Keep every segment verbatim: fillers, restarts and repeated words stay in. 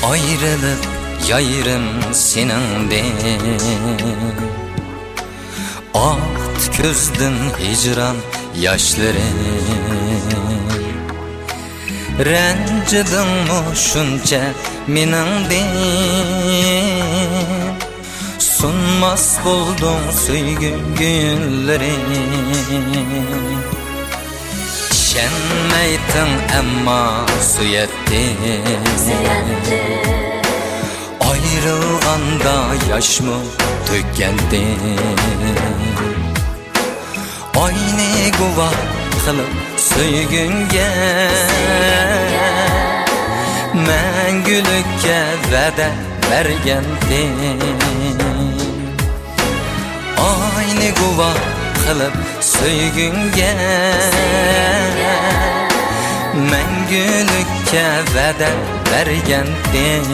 ئايرىلىپ يايرىم سېنىڭدىن، ئاقتى كۆزدىن ھىجران ياشلىرى. رەنجىدىڭمۇ شۇنچە مېنىڭدىن؟ سۇنماس بولدۇڭ سۆيگۈ گۈللىرى. ئىشەنمەيتتىڭ ئەمما سۆيەتتىم. ئايرىلغاندا ياشمۇ تۆككەنتىم. ئاينى گۇۋاھ قىلىپ سۆيگۈڭگە، مەڭگۈلۈككە ۋەدە بەرگەنتىم. ئاينى گۇۋاھ قىلىپ سۆيگۈڭگە، مەڭگۈلۈككە ۋەدە بەرگەنتىم.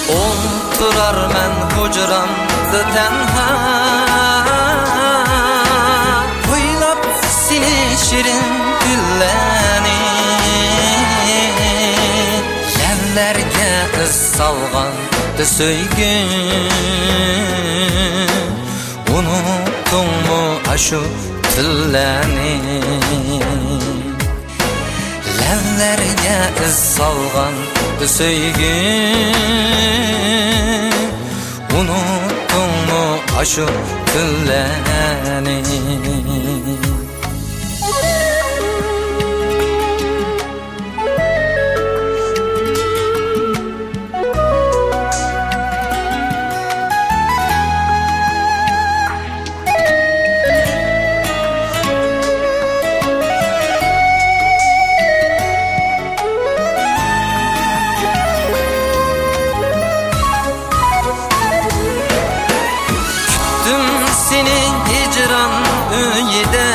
ئولتۇرارمەن ھۇجرامدا تەنھا، ئويلاپ سېنى شېرىن كۈنلەرنى. لەۋلەرگە ئىز سالغاندا سۆيگۈم، ئۇنۇتتۇڭمۇ ئاشۇ تۈنلەرنى؟ لەۋلەرگە ئىز سالغان سۆيگۈم، ئۇنۇتتۇڭمۇ ئاشۇ تۈنلەرنى؟ كۈتتۈم سېنى ھىجران ئۆيىدە،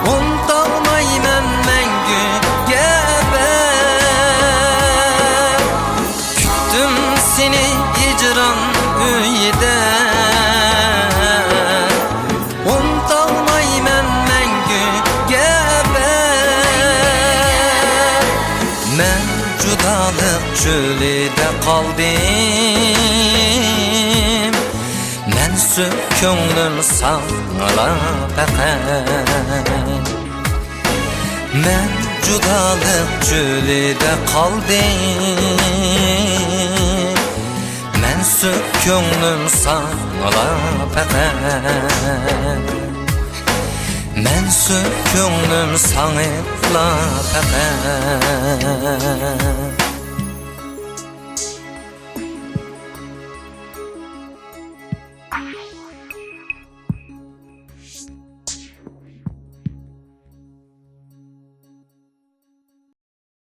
ئۇنتالمايمەن مەڭگۈگە ئەبەد. كۈتتۈم سېنى ھىجران ئۆيىدە، ئۇنتالمايمەن مەڭگۈگە ئەبەد. مەن جۇدالىق چۆلىدە قالدىم، مەنسۇپ كۆڭلۈم ساڭىلا پەقەت. مەن جۇدالىق چۆلىدە قالدىم، مەنسۇپ كۆڭلۈم ساڭىلا پەقەت. مەنسۇپ كۆڭلۈم ساڭىلا پەقەت.